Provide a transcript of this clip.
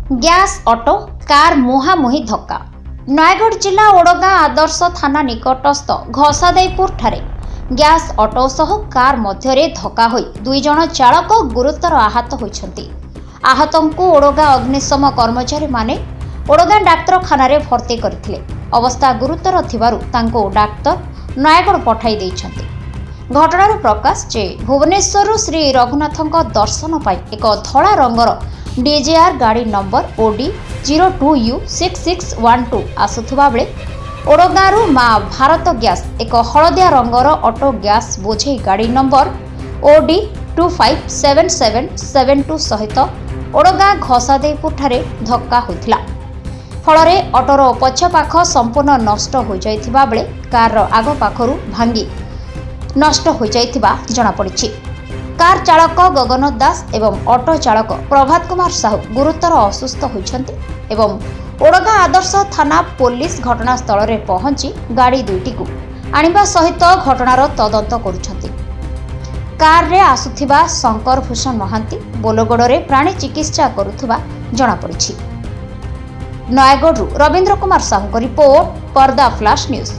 Gas auto car ମୁହାଁମୁହିଁ ଧକ୍କା। ନୟାଗଡ଼ ଜିଲ୍ଲା ଓଡ଼ଗାଁ ଆଦର୍ଶ ଥାନା ନିକଟସ୍ଥ ଘଷାଦେଇପୁରଠାରେ ଗ୍ୟାସ୍ ଅଟୋ ସହ କାର୍ ମଧ୍ୟରେ ଧକ୍କା ହୋଇ 2 ଜଣ ଚାଳକ ଗୁରୁତର ଆହତ ହୋଇଛନ୍ତି। ଆହତଙ୍କୁ ଓଡ଼ଗାଁ ଅଗ୍ନିଶମ କର୍ମଚାରୀମାନେ ଓଡ଼ଗାଁ ଡାକ୍ତରଖାନାରେ ଭର୍ତ୍ତି କରିଥିଲେ। ଅବସ୍ଥା ଗୁରୁତର ଥିବାରୁ ତାଙ୍କୁ ଡାକ୍ତର ନୟାଗଡ଼ ପଠାଇ ଦେଇଛନ୍ତି। ଘଟଣାରୁ ପ୍ରକାଶ ଯେ, ଭୁବନେଶ୍ୱରରୁ ଶ୍ରୀ ରଘୁନାଥଙ୍କ ଦର୍ଶନ ପାଇଁ ଏକ ଧଳା ରଙ୍ଗର ଡିଜାୟାର ଗାଡ଼ି ନମ୍ବର OD 02 U 6612 ଆସୁଥିବା ବେଳେ ଓଡ଼ଗାଁରୁ ମା ଭାରତ ଗ୍ୟାସ୍ ଏକ ହଳଦିଆ ରଙ୍ଗର ଅଟୋ ଗ୍ୟାସ୍ ବୋଝେଇ ଗାଡ଼ି ନମ୍ବର OD 257772 ସହିତ ଓଡ଼ଗାଁ ଘଷାଦେଇପୁରଠାରେ ଧକ୍କା ହୋଇଥିଲା। ଫଳରେ ଅଟୋର ପଛ ପାଖ ସମ୍ପୂର୍ଣ୍ଣ ନଷ୍ଟ ହୋଇଯାଇଥିବା ବେଳେ କାର୍ର ଆଗ ପାଖରୁ ଭାଙ୍ଗି ନଷ୍ଟ ହୋଇଯାଇଥିବା ଜଣାପଡ଼ିଛି। କାର୍ ଚାଳକ ଗଗନ ଦାସ ଏବଂ ଅଟୋ ଚାଳକ ପ୍ରଭାତ କୁମାର ସାହୁ ଗୁରୁତର ଅସୁସ୍ଥ ହୋଇଛନ୍ତି ଏବଂ ଓଡ଼ଗାଁ ଆଦର୍ଶ ଥାନା ପୋଲିସ ଘଟଣାସ୍ଥଳରେ ପହଞ୍ଚି ଗାଡ଼ି ଦୁଇଟିକୁ ଆଣିବା ସହିତ ଘଟଣାର ତଦନ୍ତ କରୁଛନ୍ତି। କାର୍ରେ ଆସୁଥିବା ଶଙ୍କର ଭୂଷଣ ମହାନ୍ତି ବୋଲଗଡ଼ରେ ପ୍ରାଣୀ ଚିକିତ୍ସା କରୁଥିବା ଜଣାପଡ଼ିଛି। ନୟାଗଡ଼ରୁ ରବୀନ୍ଦ୍ର କୁମାର ସାହୁଙ୍କ ରିପୋର୍ଟ, ପର୍ଦ୍ଦା ଫ୍ଲାସ୍ ନ୍ୟୁଜ୍।